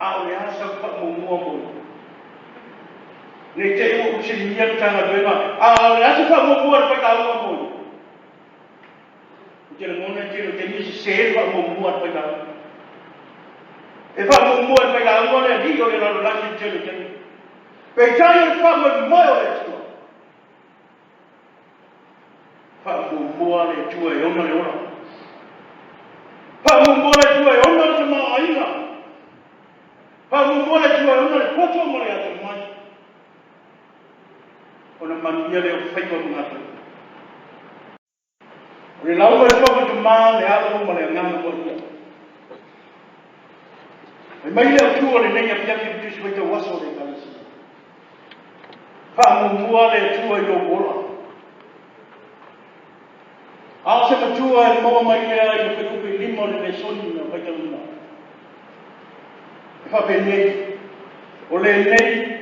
A o le a sau faamuamua mo Ne i te i ua ou fesiligia le Matagaluega, a o le a se faamuamua a le failauga mo ia? Ou te lagona e tele o taimi e sese le faamuamua a le failauga. E faamuamua e le failauga le alii o le lalolagi i le tele o taimi. Peitai o le faamoemoe o le Atua. Faamuamua le Atua e ona le ola. Faamuamua le Atua e ona le tamaoaiga. Faamuamua le Atua e ona le poto ma le atamai. Ona manuia lea o faiva ma galuega. O le lauga i le Tama, le Alo ma le Agaga Paia. Fai mai le autu o lenei afiafi i le Tusi Faitau Aso o le Ekalesia. Faamuamua le Atua i lou ola. A o se matua e maua mai lea i le fuaiupu e 5 o le lesoni na faitauina. E faapenei, o lenei,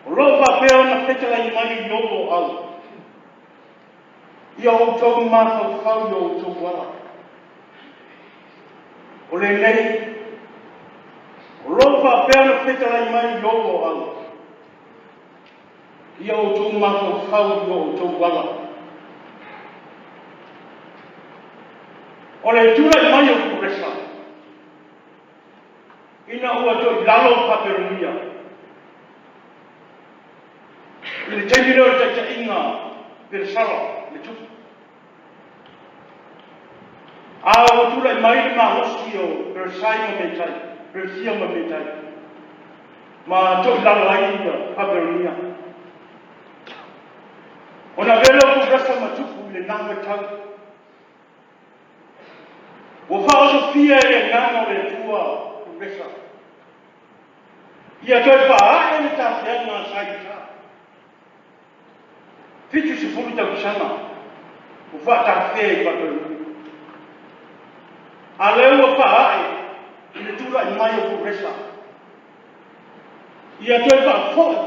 o lo o faapea ona fetalai mai i ou oau. Ia outou mafaufau i o outou ala. O lenei, o lo o faapea ona fetalai mai i ou oau. Ia outou mafaufau i o outou ala. O le tulai mai o Kuresa, ina ua toe i lalo Papelonia, I le taimi lea o le taitaiga Belesala le tupu. A ua tulai mai le malosi o Persai ma Metai, Persia ma Metai, ma toilalo ai ia Papelonia. Ona avea lea o Kuresa ma tupu i lena vaitau. Ua faaosofia e le agaga o le Atua Kuresa. Ia toe faaee le tafeaga a Saita. 70 tausaga ua faatafea i Papelonia. A lea ua faaee i le tulai mai o Kuresa. Ia toe faafoi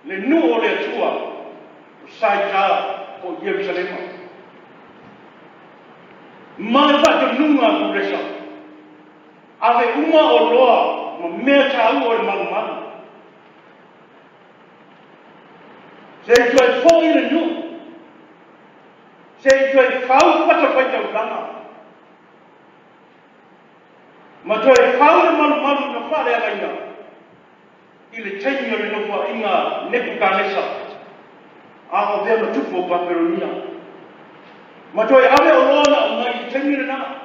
le nuu o le Atua o Saita po o Ierusalema. Ma le faatonuga a Kuresa. Ave uma oloa ma mea taua o le malumalu. Se i toe foi le nuu. Se i toe fau fatafaitaulaga. Ma toe fau le malumalu na faaleagaina i le taimi o le nofoaiga Nepukanesa a o avea ma tupu o Papelonia. Ma toe ave oloa na aumai i le taimi lena.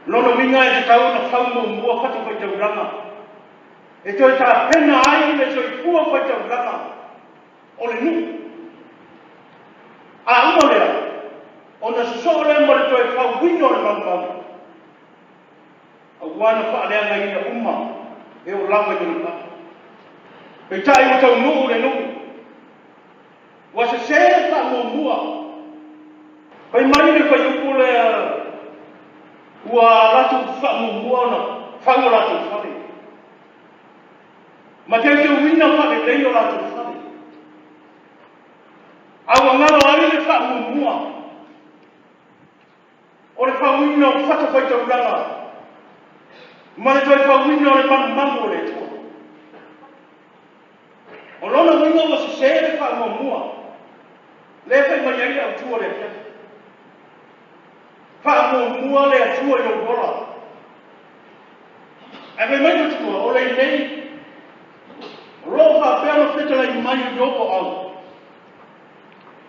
Lona uiga e tatau ona fau muamua fatafaitaulaga e toe tapena ai le soifua faitaulaga o le nuu. A uma lea, ona sosoo lea ma le toe fauina o le malumalu, aua na faaleagaina uma e oo lava i ona pā. Peitai ua taunuu le nuu. Ua sese le faamuamua. Fai mai le fuaiupu lea ua latou faamuamua ona fau o latou fale, ma teuteuina faalelei o latou fale, a ua galo ai le faamuamua o le fauina o fatafaitaulaga ma le toe fauina o le malumalu o le Atua. O lona uiga ua sese le faamuamua lea e fai mai ai le autu o le afiafi. Faamuamua le Atua i lou ola. Ae fai mai le Atua, o lenei, o lo o faapea ona fetalai mai i ou oau,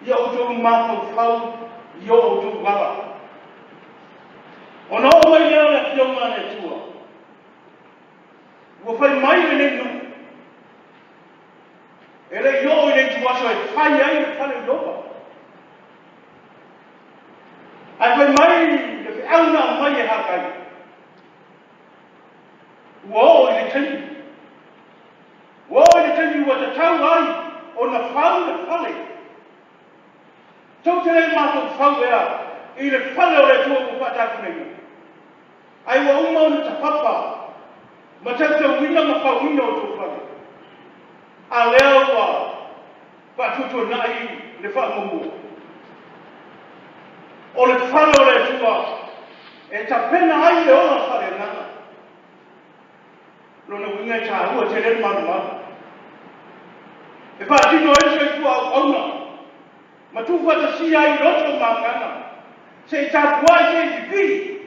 ia outou mafaufau i o outou ala. Ona oo mai lea o le Afioga a le Atua, Ua fai mai lenei nuu, e le i oo i le ituaso e fai ai le fale o Ieova. Ae fai mai le feau na aumai e Hagai, ua oo i le taimi, ua oo i le taimi ua tatau ai ona fau le fale. Tou te le mafaufau ea i le fale o le Atua ua faatapunaina? Ai ua uma ona tapapa ma tautauina ma fauina outou fale, a lea ua faatuatuanai le faamuamua o le fale o le Atua. E tapena ai le ola faaleagaga. Lona uiga e taua tele le malumalu. E faatino ai le soifua auauna ma tuufaatasia ai loto ma agaga se i tapuai se i pipii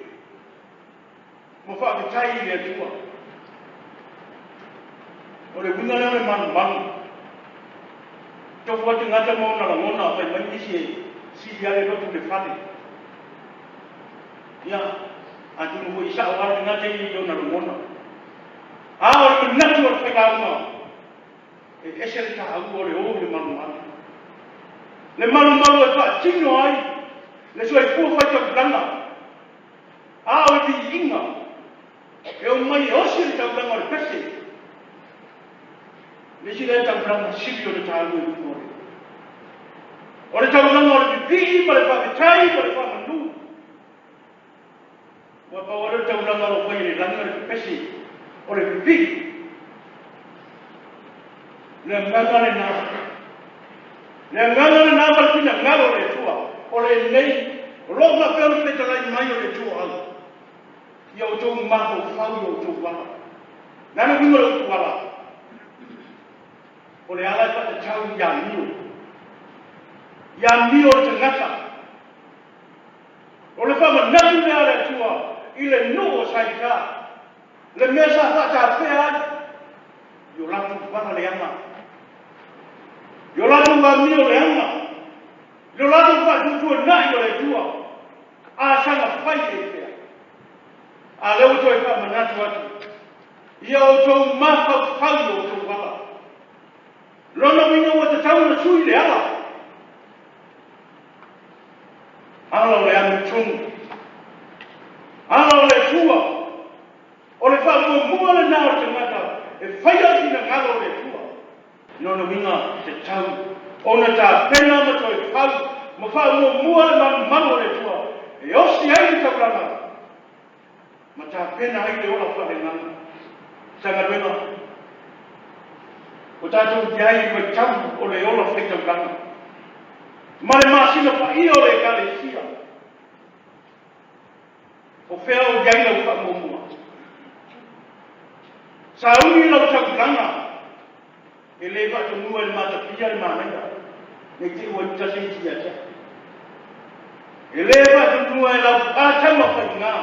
ma faafetai i le Atua. O le uiga lea o le malumalu. Tofu atu gata ma ona lagona fai mai nisi e sili lava le lotu i le fale. Ia, atonu foi e sao lava le tagata ia i ona lagona. A o le manatu o le failauga, e ese le taua o le o i le malumalu. Le malumalu e faatino ai le soifua faitaulaga, a o le viiga e omai e osi le taulaga o le pese. Le isi lea taulaga sili o le taua i luga o le O le taulaga o le pipii ma le faafetai ma le faamanu. Ua pau lava lea o le taulaga o lo o fai e le lagi o le pepese, o le pipii. Le agaga lena. Le agaga lena ma le finagalo o le Atua. O lenei, o lo o faapea ona fetalai mai o le Atua au. Ia outou mafaufau i outou ala. O le a le uiga o le upu ala? O le ala e faatatau i amio. I amio o le tagata. O le faamanatu lea a le Atua i le nuu o Saika, le mea sa faatafea ai i o latou vala leaga, i o latou amio leaga, i lo latou faatuatuanai o le Atua, a saga fai e fea. A lea ua toe faamanatu atu, ia outou mafaufau i outou ala. Lona uiga ua tatau ona sui le ala. Ala o le amiotonu. Ala o le Atua. O le faamuamua lena o le tagata e faia le finagalo o le Atua. Lona uiga, tatau ona tapena ma toe fau ma faamuamua le malumalu o le Atua e osi ai le taulaga ma tapena ai le ola faaleagaga. Matagaluega, ua tatou i ai i vaitau o le ola faitaulaga ma le masina paia o le Ekalesia. O fea o i ai lau faamuamua? Sauni lau taulaga e le faatonua e le matapia le manaia, nei te i ua ita se isi ia te au. E le faatonua e lau atama faiga.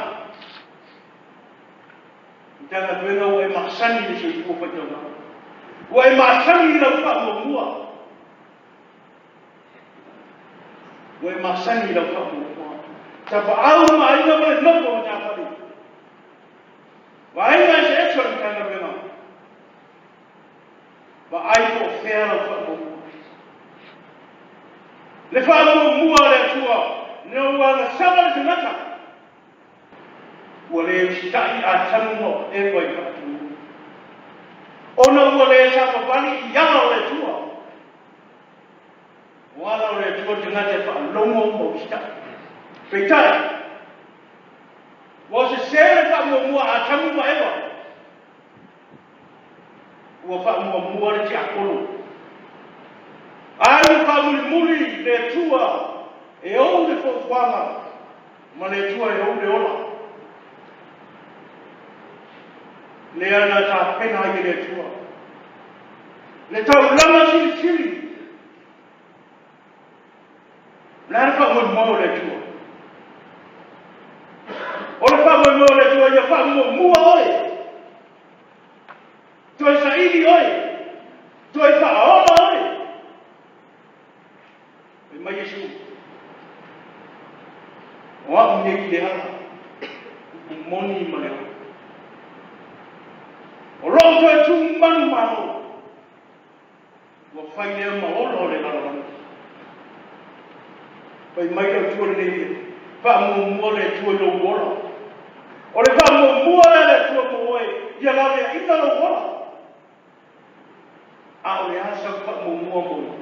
Matagaluega ua e masani i le soifua faitaulaga. Ua e masani i lau faamuamua. Ua e masani i lau faamuamua. Tapaau ma aiga ma le nofo matafale. Vaaiga eseese o le Matagaluega. Vaai po o fea lau faamuamua. Le faamuamua a le Atua, ina ua agasala le tagata. Ua le usitai Atamu ma Eva i faatumu, ona ua le savavali i ala o le Atua. O ala o le Atua le tagata e faalogo ma usitai. Peitai, ua sese le faamuamua a Atamu ma Eva. Ua faamuamua le tiapolo. Alu faamulimuli le Atua e ou le fuafuaga ma le Atua e ou le ola. Lea na tapena ai e le Atua le taulaga silisili. O le a le faamoemoe o le Atua? O le faamoemoe o le Atua ia faamuamua oe. Toe saili oe. Toe faaola oe. Fai mai Iesu, O au nei le ala, upu moni ma le ola. O lou toe tu manumalo, ua fai lea ma ola o le lalolagi. Fai mai le Atua lenei mea, faamuamua le Atua i lou ola. O le faamuamua lea le Atua mo oe, ia laveaina lou ola. A o le a sau faamuamua mo ia?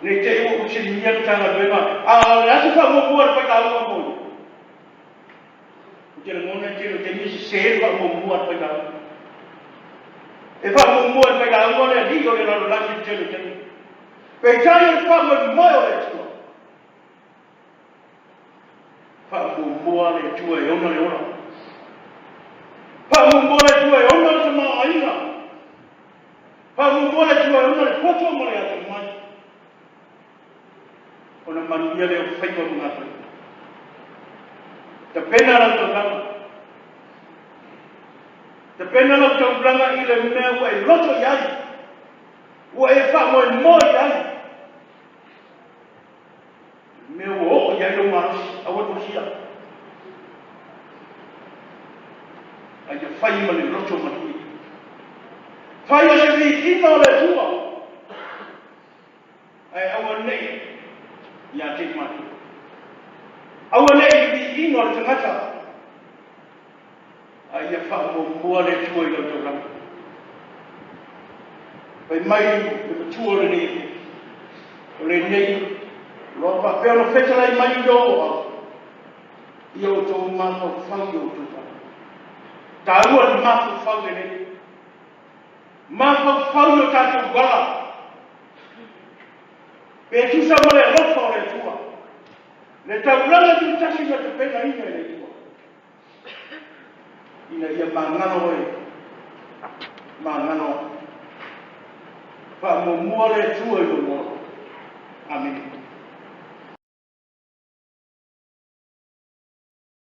Ne i te i ua ou fesiligia le Matagaluega, a o le a se faamuamua a le failauga mo ia? Ou te lagona e tele o taimi e sese le faamuamua a le failauga. E faamuamua e le failauga le alii o le lalolagi i le tele o taimi. Peitai o le faamoemoe o le Atua. Faamuamua. Faamuamua le Atua e ona le ola. Faamuamua le Atua e ona le tamaoaiga. Faamuamua le Atua e ona le poto ma le atamai. Ona manuia lea o faiva ma gafatia. Tapena lau taulaga. Tapena lau taulaga i le mea ua e loto i ai, ua e faamoemoe i ai, le mea ua oo i ai lou malosi, aua le tosia. A ia fai ma le loto malie. Fai o se viiga o le Atua, ae aua nei ia te i matou. Aua nei le viiga o le tagata, a ia faamuamua le Atua i lau taulaga. Fai mai le matua o lenei afiafi, o lenei o lo o faapea ona fetalai mai i o au, ia outou mafaufau i outou ala. Taua le mafaufau lenei. Mafaufau i o tatou ala. Pe tusa ma le alofa o le Atua. Le taulaga tutasi na tapenaina e le Atua. Ina ia magalo oe, magalo au. Faamuamua le Atua i lou ola. Amene.